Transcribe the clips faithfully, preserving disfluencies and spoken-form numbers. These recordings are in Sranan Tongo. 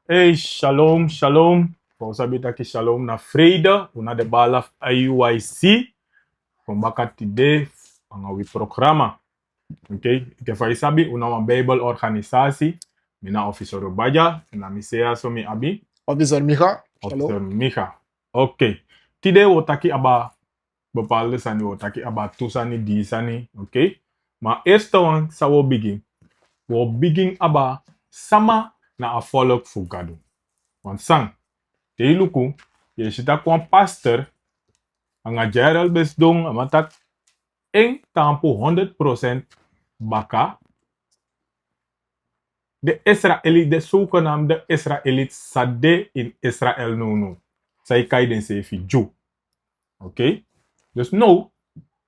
Hey, shalom, shalom. Fa un sabi taki shalom na vrede, un na de bala fu I Y C. Kon baka tide nanga wi programa. Oké, enke fa yu sabi, un na wan Bijbelorganisatie. Mi na Officer Obadja, èn na mi se ya so mi abi. Officer Micha. Shalom. Officer Micha. Oké. Tide wi o taki aba bepaalde sani, wi o taki aba tu sani, dii sani, oké? Ma eerste wan san wi o bigin, wi o bigin aba sama na a volk fu Gado. Want san, te yu luku, yu e si taki wan pastor, anga Jairus ben sidon, a man taki, en tampu honderd procent baka den Israëliet, den zogenaamde Israëliet san de in Israël nownow. San e kai denseefi Dyu. Oké? Dus now,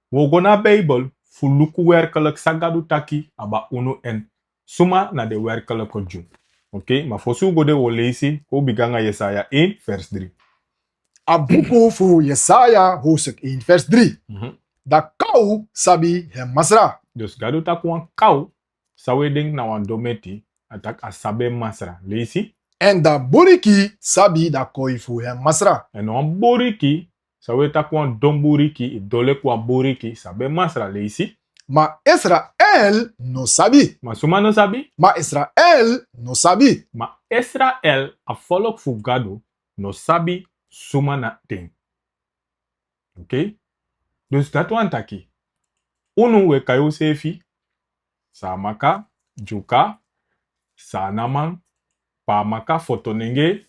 wi o go na Bijbel fu luku werkelijk san Gado taki aba unu èn suma na den werkelijke Dyu. Oké? Ma fosi wi go de wi o leisi, kon wi bigin anga Yesaya één vers drie. A buku fu Yesaya hoofdstuk één vers drie. Mhm. Da kaw sabi en masra. Dus Gado taki wan kaw, san wi e denki na wan dometi, a taki a sabi en masra. Leisi. Èn da buriki sabi da koi fu en masra. Èn wan buriki, san wi e taki wan don buriki, e don leki wan buriki, sabi en masra. Leisi. Ma Israel no sabi. Ma suma no sabi? Ma Israel no sabi. Ma Israel, a volk fu Gado, no sabi suma na den. Oké? Dus dati wani taki, unu wi e kai useefi Saamaka, Dyuka, Saanan man, Paamaka, Fotonenge,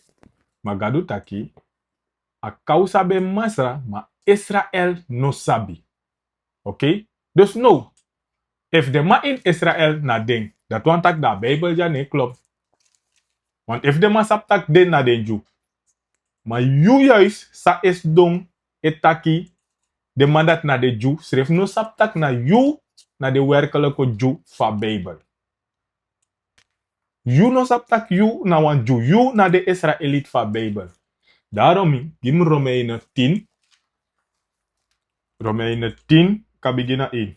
ma Gado taki, a kaw sabi en masra, ma Israel no sabi. Oké? Dus now, efu den man ini Israel na den, dati wani taki da a Bijbel dya no e klop. Want efu den man sabi taki den na den Dyu, ma yu juist san e sidon e taki den man dati na den Dyu, srefi no sabi taki na yu na den werkelijke Dyu fu a Bijbel. Yu no sabi taki yu na wan Dyu, yu na den Israëliet fu a Bijbel. Daarom gi mi Romeinen tien. Romeinen tien, kan bigin na één.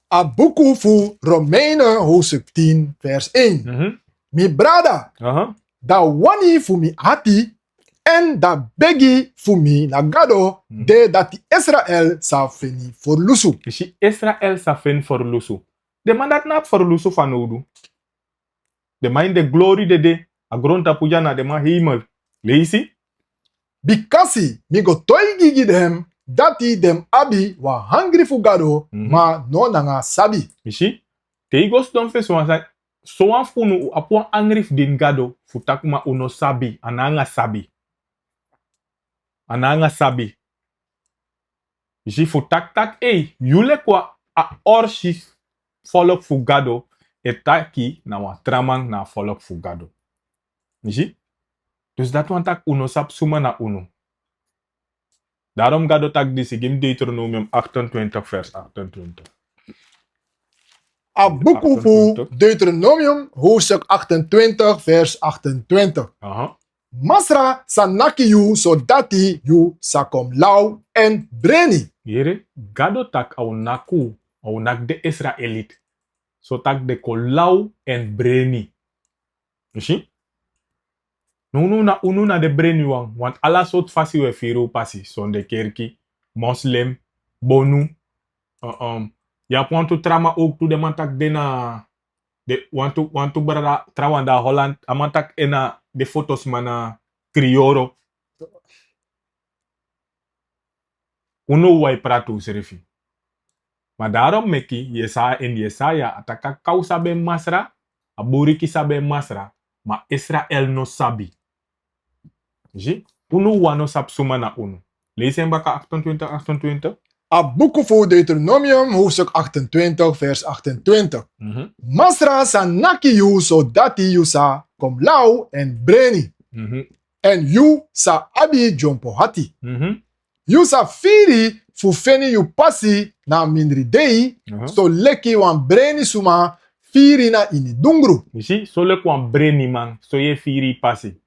A buku fu Romeinen hoofdstuk tien vers één. Mhm. Mi brada, aha, da wani fu mi ati, èn da begi fu mi na Gado, mhm, de dati Israel sa feni ferlusu. Yu si, Israel sa feni ferlusu. Den man dati no abi ferlusu fanowdu. Den man ini den glori dede, a grontapu dya na den man hemel. Leisi. Bikasi mi go toigi gi den dati den abi wan angri fu Gado, mhm, ma no nanga sabi. Yu si, te yu go sidon fesi wan sani, sowan fu unu abi wan angri fu dini Gado, fu taki ma un no sabi, a no nanga sabi. A no nanga sabi. Yu si, fu taki taki, ei, yu leki wan a orsi volk fu Gado e taki na wan tra man na a volk fu Gado. Yu si? Dus dati wani taki un no sabi suma na unu. Daarom Gado taki disi, gi mi Deuteronomium achtentwintig vers achtentwintig. A buku fu achtentwintig. Deuteronomium, hoofdstuk achtentwintig, vers achtentwintig. Aha. Masra sa naki yu, sodati yu sa kon law èn breni. Yere, Gado taki a o naki unu, a o naki den Israëliet, sodati den kon law èn breni. Yu si? Nownow na unu na den breniwan, want ala sortu fasi wi e firi un pasi, sonde kerki, moslim, bonu, uh, um, yu abi wantu tra man ook tu, den man taki den na, den wantu, wantu brada, trawan da Holland, a man taki en na den fotosman na Krioro. Un no wani prati unsrefi. Ma daarom meki Yesaya, ini Yesaya a taki a kaw sabi en masra, a buriki sabi en masra, ma Israel no sabi. Yu si, unu wawan no sabi suma na unu. Leisi en baka, achtentwintig, achtentwintig. A buku fu Deuteronomium, hoofdstuk achtentwintig, vers achtentwintig. Mhm. Masra sa naki yu, sodati yu sa kon law èn breni. Mhm. Èn yu sa abi dyompo ati. Mhm. Yu sa firi fu feni yu pasi na mindri dei, aha, so leki wan breni suma firi na ini dungru. Yu si, so leki wan breniman, so yu e firi yu pasi.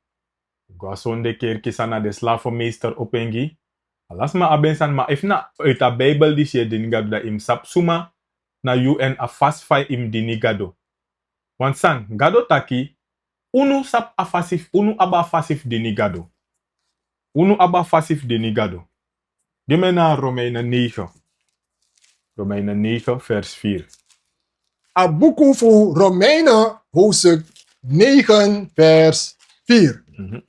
Go a sonde kerki, san na den slavenmeester opo en gi. Ala sma abi en sani, ma efu na uit a Bijbel disi yu e dini Gado, da yu mus sabi suma na yu èn a fasi fa yu mus dini Gado. Want san Gado taki, unu sabi a fasi fu, unu abi a fasi fu dini Gado. Unu abi a fasi fu dini Gado. Gi mi na Romeinen negen. Romeinen negen, vers vier. A buku fu Romeinen, hoofdstuk negen, vers vier. Mhm.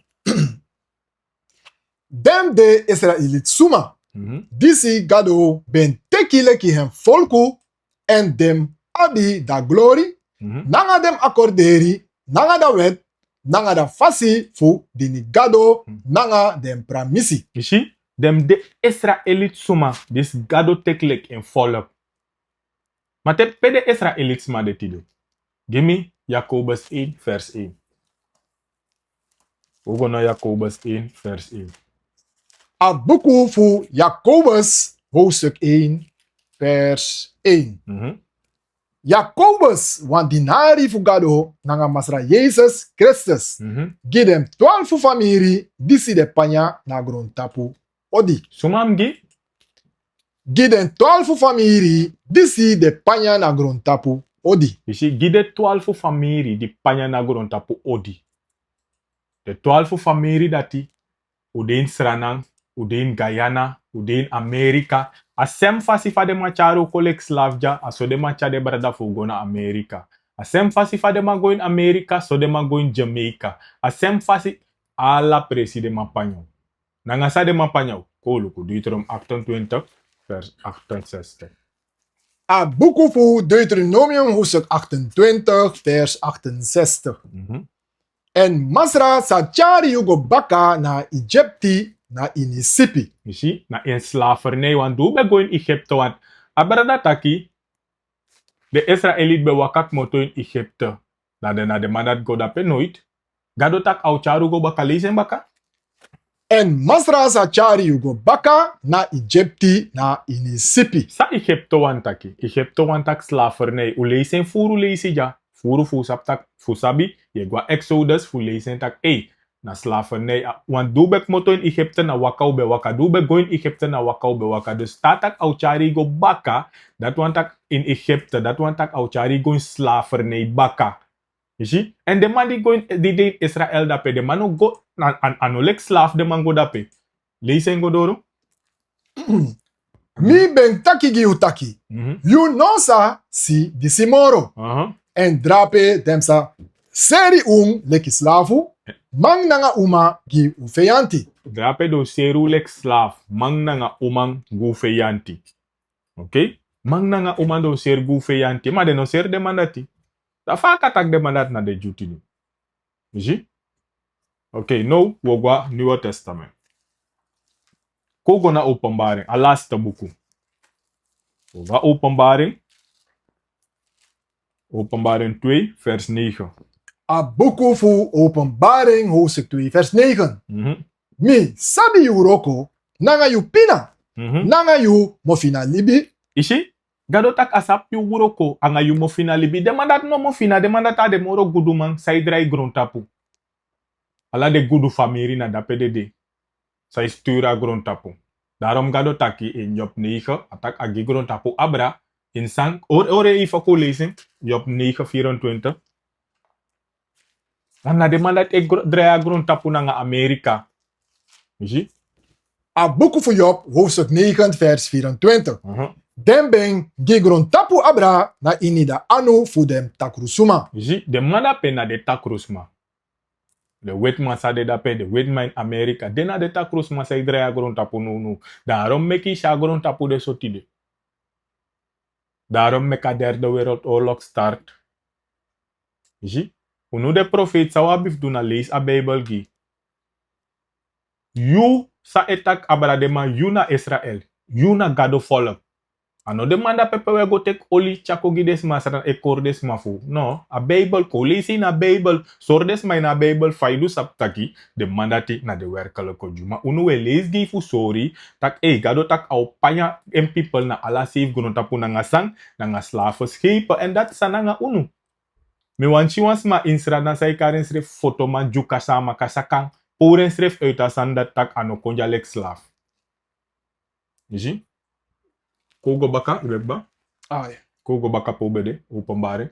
Den de Israeliti suma, mhm, disi Gado ben teki leki en folku, èn den abi da glori, mhm, nanga den akorderi, nanga da wet, nanga da fasi fu dini Gado, mhm, nanga den pramisi. Yu si, den de Israeliti suma disi Gado teki leki en folku. Ma te pe den Israeliti suma de tide? Gi mi Jakobus één, vers één. Wi go na Jakobus één, vers één. A buku fu Jakobus, hoofdstuk één, vers één. Mhm. Jakobus, wan dinari fu Gado nanga Masra Yesus Kristus, mhm, gi den twalfu famiri disi de panya na grontapu odi. Suma mi gi? Gi den twalfu famiri disi de panya na grontapu odi. Yu si, gi den twalfu famiri di panya na grontapu odi. Den twalfu famiri dati, u de ini Sranan, u de ini Guyana, u de ini Amerika. A sem fasi fa den man tyari u kon leki slafu dya, a so den man tyari den brada fu u go na Amerika. A sem fasi fa den man go ini Amerika, so den man go ini Jamaica. A sem fasi, ala presi den man panya u. Nanga san den man panya u? Kon luku Deuteronomium achtentwintig, vers achtenzestig. A buku fu Deuteronomium, hoofdstuk achtentwintig, vers achtenzestig. Mhm. Èn Masra sa tyari yu go baka na Egipte na ini sipi. Yu si, na ini slavernij, want di u ben go ini Egipte, want a brada taki, den Israeliti ben waka komoto ini Egipte. Dan den na den man dati go dape noiti. Gado taki a o tyari u go baka, leisi en baka. Èn Masra sa tyari yu go baka na Egipte na ini sipi. San Egipte wani taki? Egipte wani taki slavernij. U leisi en furu leisi dya. Furu fu u sabi taki, fu sabi, yu e go na Exodus fu leisi en taki, ei, na slavernij. A, want di u ben komoto ini Egipte na waka u ben waka. Di u ben go ini Egipte na waka u ben waka. Dus te a taki a o tyari yu go baka, dati wani taki ini Egipte, dati wani taki a o tyari yu go ini slavernij baka. Yu si? Èn den man di go ini, di de ini Israel dape, den man no go, a, a, a no leki slafu den man go dape. Leisi en go doro. Mi ben taki gi yu taki, mhm, yu no sa si disi moro. Aha. Èn drape den sa seri unu leki slafu, man nanga uma gi un feyanti. Drape den o seri unu leki slafu, man nanga uma gi un feyanti. Oké? Man nanga uma den o seri gi un feyanti, ma den no seri den man dati. Da fa a kan taki den man dati na den Dyu tide? Yu si? Oké, now wi o go na Nieuwe Testament. Kon go na Openbaring, a laste buku. Wi o go na Openbaring. Openbaring twee, vers negen. A buku fu Openbaring, hoofdstuk twee, vers negen. Mhm. Mi sabi yu wroko, nanga yu pina, mhm, nanga yu mofina libi. Yu si? Gado taki a sabi yu wroko, anga yu mofina libi. Den man dati no mofina, den man dati a de moro guduman san e drai grontapu. Ala den gudu famiri na dape den de. San e sturu a grontapu. Daarom Gado taki ini Job negen, a taki a gi grontapu abra. Ini san, hori, hori, efu kon leisi en. Job negen vierentwintig. Dan na den man dati e gro-, drai a grontapu nanga Amerika. Yu si? A buku fu Job, hoofdstuk negen, vers vierentwintig. Mhm. Den ben gi grontapu abra na ini da anu fu den takrusuma. Yu si, den man dape na den takrusuma. Den wetiman san de dape, den wetiman ini Amerika, den na den takrusuma san e drai a grontapu nownow. Daarom meki yu si a grontapu de so tide. Daarom meki a derde wereldoorlog start. Yu si? Unu den profeiti san wi abi fu du na leisi a Bijbel gi. Yu san e taki abra den man, yu na Israel. Yu na Gado folku. A no den man dape pe wi e go teki oli tyari kon gi den sma san e kori den sma fu. No, a Bijbel, kon leisi ini a Bijbel. Sori den sma ini a Bijbel fa yu du sabi taki den man dati na den werkelijke Dyu. Ma unu wi e leisi gi yu fu sori taki, ei, Gado taki a o panya en pipel na ala seefi grontapu nanga san, nanga slafu skepe, èn dati san nanga unu. Mi wani si wan sma ini Sranan san e kari ensrefi fotoman Dyuka san a maka, san kan puru ensrefi uit a sani dati taki a no kon dya leki slafu. Yu si? Kon go baka, yu ben kba? Ah, ya. Kon go baka pe u ben de, Openbaring.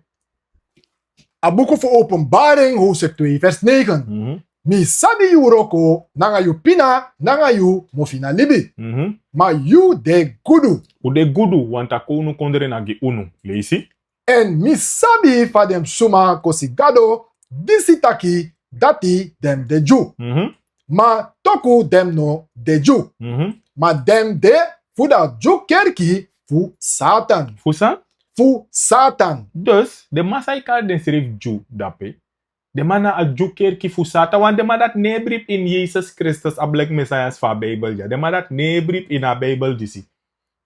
A buku fu Openbaring, hoofdstuk twee, vers negen. Mhm. Mi sabi yu wroko, nanga yu pina, nanga yu mofinalibi. Mhm. Ma yu de gudu. Un de gudu, want a kownu kondre na gi unu. Leisi. Èn mi sabi fa den suma kosi Gado disi taki dati den de Dyu. Mhm. Ma toku den no de Dyu. Mhm. Ma den de fu da Dyu kerki fu Satan. Fu san? Fu Satan. Dus, den man san e kari densrefi Dyu dape, den man na a Dyu kerki fu Satan, want den man dati no e bribi ini Yesus Kristus, a bleki Messias fu a Bijbel dya. Den man dati no e bribi ini a Bijbel disi.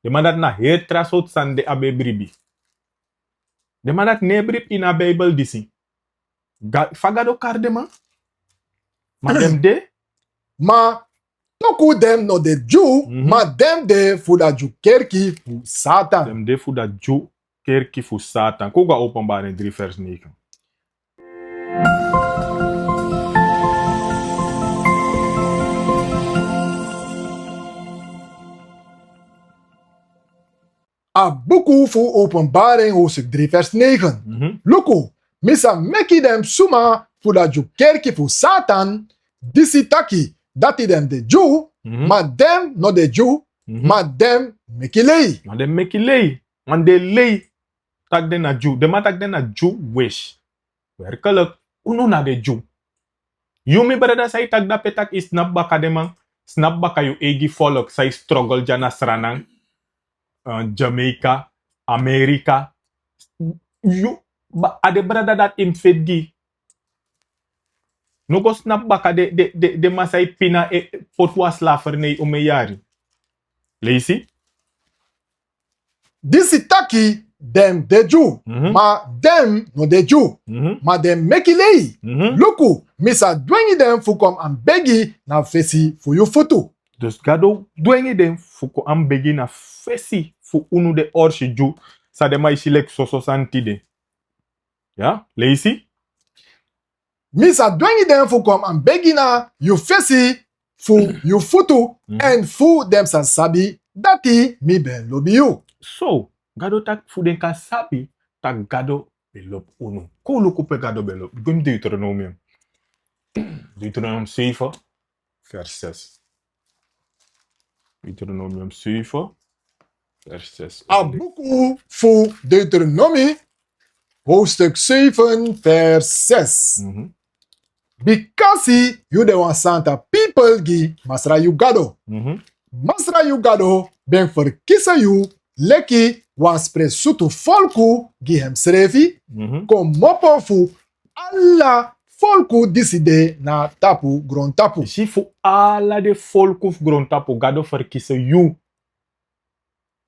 Den man dati na heri tra sortu sani den abi e bribi. Den man dati no e bribi ini a Bijbel disi. Ga-, fa Gado kari den man? Ma den de. Ma toku den no de Dyu, mhm, ma den de fu da Dyu kerki fu Satan. Den de fu da Dyu kerki fu Satan. Kon go na Openbaring drie vers negen. A buku fu Openbaring, hoofdstuk drie, vers negen. Mhm. Luku, mi sa meki den suma fu da Dyu kerki fu Satan disi taki dati den de Dyu, mhm, ma den no de Dyu, mhm, ma den meki lei. Ma den meki lei. Ma den lei. Taki den na Dyu. Den man taki den na Dyu wesi. Werkelijk, unu na de Dyu. Yu, mi brada, san yu taki dape, taki yu snapu baka den man, snapu baka yu eigi folk san e struggle dya na Sranan, eh, Jamaica, Amerika. Yu, ba, a den brada dati yu mus feti gi. No go snapu baka den, den, den, den man san e pina, e poti wan slavernij omeni yari. Leisi. Disi taki den de Dyu, mhm, ma den no de Dyu, mhm, ma den meki lei. Mhm. Luku, mi sa dwengi den fu kon a begi na fesi fu yu futu. Dus Gado dwengi den fu kon a begi na fesi fu unu den orsi Dyu, san den man e si leki soso sani tide. Ya, leisi. Mi sa dwengi den fu kon a begi na yu fesi fu yu futu, mhm, èn fu den sa sabi dati mi ben lobi yu. So, Gado taki fu den kan sabi taki Gado ben lobi unu. Kon luku pe Gado ben lobi. Go na Deuteronomium. Deuteronomium zeven, vers zes. Deuteronomium zeven, vers zes. A buku fu Deuteronomi, hoofdstuk zeven, vers zes. Mhm. Bikasi yu de wan santa pipel gi Masra yu Gado. Mhm. Masra yu Gado ben ferkisi yu leki wan spresutu folku gi hemsrefi, mhm, komopo fu ala folku disi de na tapu grontapu. Yu si, fu ala den folku fu grontapu, Gado ferkisi yu.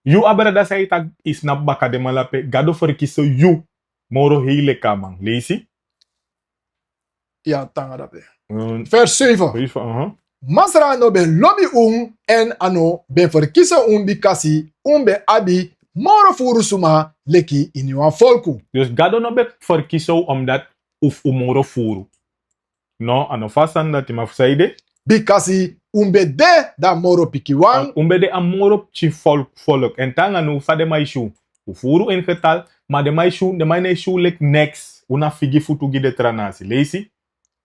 Yu, a brada san e taki, yu snapu baka den man dape, Gado ferkisi yu moro hei leki a man. Leisi. Ya, tanga dape. Mm. Vers zeven. Zeven, aha. Masra no ben lobi un, èn a no ben ferkisi un bikasi un ben abi moro furu suma leki iniwan folku. Dus Gado no ben ferkisi un omdat un fu un moro furu. No, a no fa a sani dati, ma fu saide? Bikasi un ben de da moro pikinwan. Un ben de a moro pikin folk, folk. Èn tanga now fa den man e si un. Un furu in getal, ma den man e si un, den man no e si un leki neks. Un na figi futu gi den tra nasi. Leisi.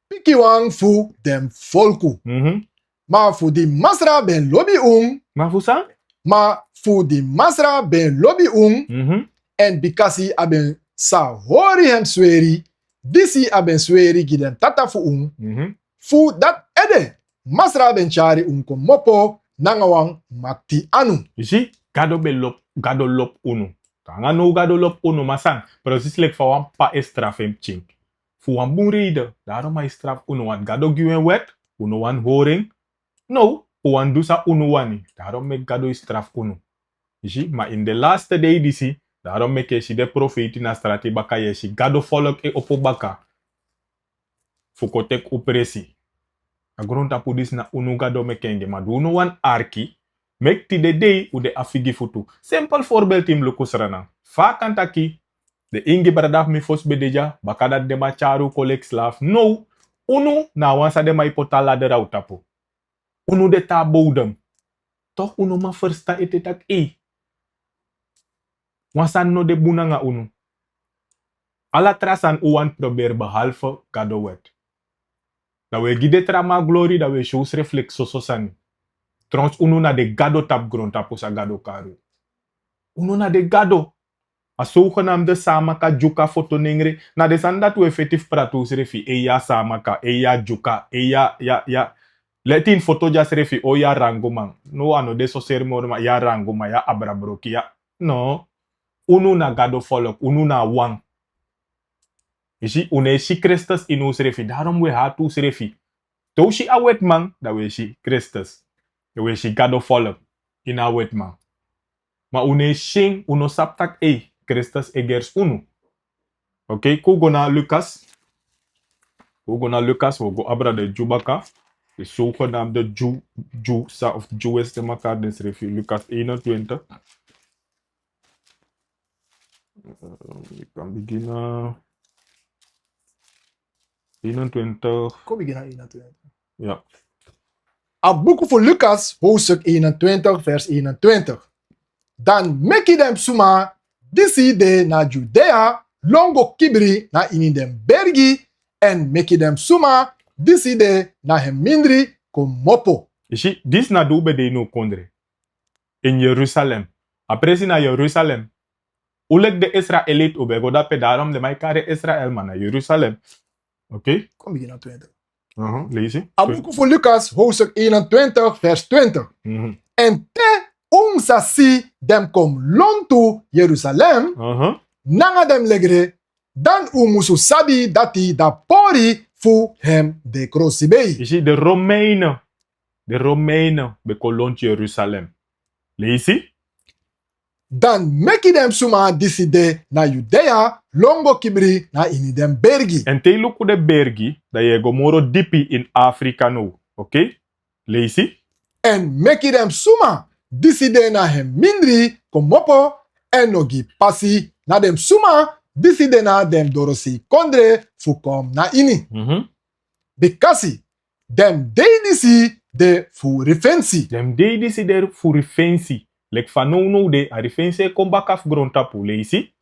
Pikinwan fu den folku. Mhm. Ma fu di Masra ben lobi un. Ma fu san? Ma fu di Masra ben lobi un. Mhm. Èn bikasi a ben sa hori hem sweri, disi a ben sweri gi den tata fu un. Mhm. Fu dati ede, Masra ben tyari un komopo nanga wan makti anu. Yu si, Gado ben lobi, Gado lobi unu. Tanga now Gado lobi unu, ma san, precies leki fa wan p'pa e strafu en pikin. Fu wan bun reide, daarom a e strafu unu, want Gado gi un en wet, un no wani hori en. No, un wani du san unu wani, daarom meki Gado e strafu unu. Yu si, ma ini den laste dei disi, daarom meki yu e si den profeiti na strati baka, yu e si Gado folku e opo baka fu kon teki un presi. A grontapu disi na unu Gado meki en gi, ma di un no wani arki, meki tide dei un de a figi futu. Simpel voorbeeld, yu mus luku Sranan. Fa a kan taki den ingi brada fu mi fosi ben de dya, baka dati den man tyari un kon leki slaaf. Now, unu na a wan san den man e poti a ladder na un tapu. Unu de te a bodem. Toch un no man ferstan ete taki, ei, wan sani no de bun nanga unu. Ala tra sani un wani proberi behalve Gado wet. Dan un e gi den tra man glori, dan un e si unsrefi leki soso sani. Trouwens, unu na den gado tapu grontapu san Gado kari unu. Unu na den gado. A zogenaamde Samaka, Dyuka, Fotonengre. Na den sani dati un e feti fu prati unsrefi. Ei, ya Samaka, ei, ya Dyuka, ei, ya, ya, ya. Leti ini foto dya srefi, o, ya Ranguman. No, a no de so seri moro, ma ya Ranguman, ya Abrabroki, ya. No. Unu na Gado folk, unu na wan. Yu si, un no e si Kristus ini unsrefi. Daarom un e hati unsrefi. Te un si a wetiman, dan un e si Kristus. Dan un e si Gado folk ini a wetiman. Ma un no e si en, un no sabi taki, ei, Kristus e gersi unu. Oké, kon un go na Lukas. Kon un go na Lukas, un o go abra den Dyu baka. Den zogenaamde Dyu, Dyu san, of Jewish, den makari densrefi. Lukas eenentwintig. Eh, yu kan bigin na eenentwintig. Kon bigin na eenentwintig. Ya. A buku fu Lukas, hoofdstuk eenentwintig, vers eenentwintig. Dan meki den suma disi de na Judea lon go kibri na ini den bergi, èn meki den suma disi de na hemindri komopo. Yu si, disi na di un ben de ini un kondre. In Jerusalem. A presi na Jerusalem. Un leki den Israëliet, un ben go dape, daarom den man e kari Israël, ma na Jerusalem. Oké? Kon bigin na twintig. Aha, leisi. A buku fu Lukas, hoofdstuk eenentwintig, vers twintig. Mhm. Èn te un sa si den kon lontu Jerusalem, aha, nanga den legre, dan un musu sabi dati dati pori fu hen de krosibei. Yu si, den Romeinen, den Romeinen ben kon lontu Jerusalem. Leisi. Dan meki den suma disi de na Judea lon go kibri na ini den bergi. Èn te yu luku den bergi, dan yu e go moro dipi ini Afrika now. Oké? Leisi. Èn meki den suma disi de na hemindri komopo, èn no gi pasi na den suma disi de na den dorosei kondre fu kon na ini. Mhm. Bikasi den dei disi de fu rifensi. Den dei disi de fu rifensi. Leki fanownow de, a rifensi e kon baka fu grontapu. Leisi.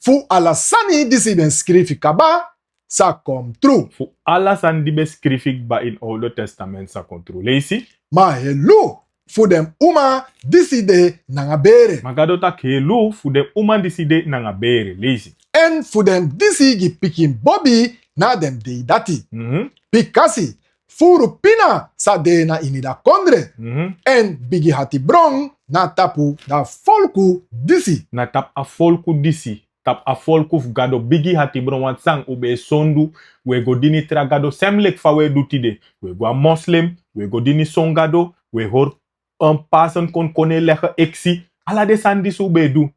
Fu ala sani disi ben skrifi kaba sa kon tru. Fu ala sani di ben skrifi kaba ini Oude Testament sa kon tru. Leisi. Ma helu fu den uma disi de nanga bere. Ma Gado taki helu fu den uma disi de nanga bere. Leisi. Èn fu den disi gi pikin bobi na den dei dati. Mhm. Bikasi furu pina sa de na ini da kondre. Mhm. Èn bigi hatibron na tapu da folku disi. Na tapu a folku disi. Tapu a folku fu Gado bigi hatibron, want san un ben e sondu, un e go dini tra gado, sem leki fa un e du tide. Un e go a moslim, un e go dini son gado, un e hori, um, pasen kon, kon e lege eksi. Ala den sani disi un ben e du.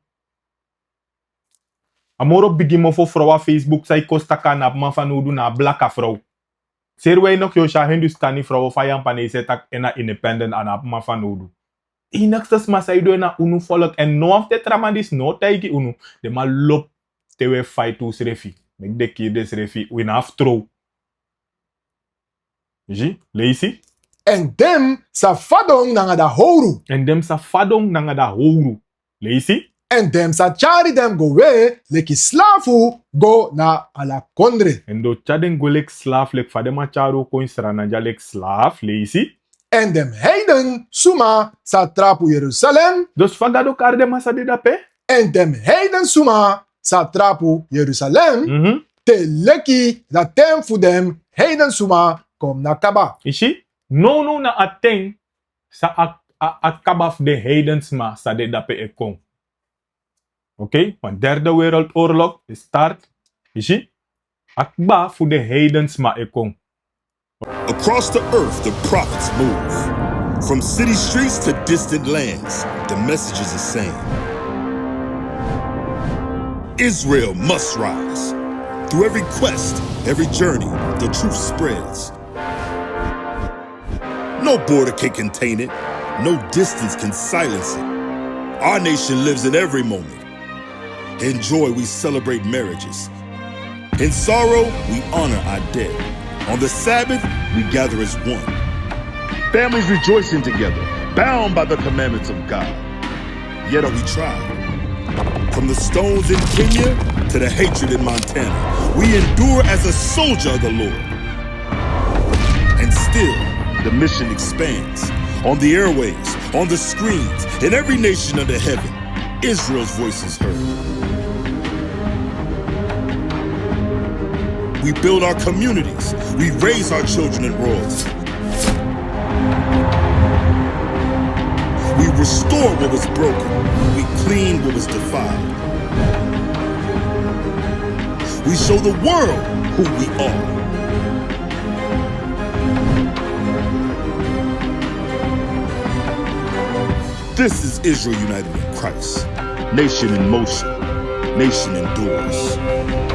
A moro bigi mofo frow a Facebook san e kosi taki a no abi man fanowdu na a blaka frow. Seri weinig yu o si a Hindustani frow of a Japanese e taki en na independent, a no abi man fanowdu. Enigste sma san e du en na unu folk, èn no wan fu den tra man disi no o taigi unu. Den man lobi te un e faiti unsrefi. Meki den kiri densrefi, wi no abi fu trow. Yu si, leisi. Èn den sa fadon nanga da howru. Èn den sa fadon nanga da howru. Leisi. Èn den sa tyari den gwe leki slafu go na ala kondre. Èn den o tyari den gwe leki slafu, leki fa den man tyari un kon ini Sranan dya leki slafu. Leisi. Èn den heiden suma sa trapu Jerusalem. Dus fa Gado kari den man sa de dape. Èn den heiden suma sa trapu Jerusalem. Mhm. Te leki da ten fu den heiden suma kon na kaba. Yu si, nownow na a ten san a, a, a kaba fu den heiden sma sa de dape e kon. Oké, want derde wereldoorlog e start. Yu si, a kaba fu den heiden sma e kon. Across the earth, the prophets move. From city streets to distant lands, the message is the same. Israel must rise. Through every quest, every journey, the truth spreads. No border can contain it. No distance can silence it. Our nation lives in every moment. In joy, we celebrate marriages. In sorrow, we honor our dead. On the Sabbath, we gather as one. Families rejoicing together, bound by the commandments of God. Yet are we tried? From the stones in Kenya to the hatred in Montana, we endure as a soldier of the Lord. And still, the mission expands. On the airwaves, on the screens, in every nation under heaven, Israel's voice is heard. We build our communities. We raise our children in royalty. We restore what was broken. We clean what was defiled. We show the world who we are. This is Israel united in Christ. Nation in motion. Nation endures.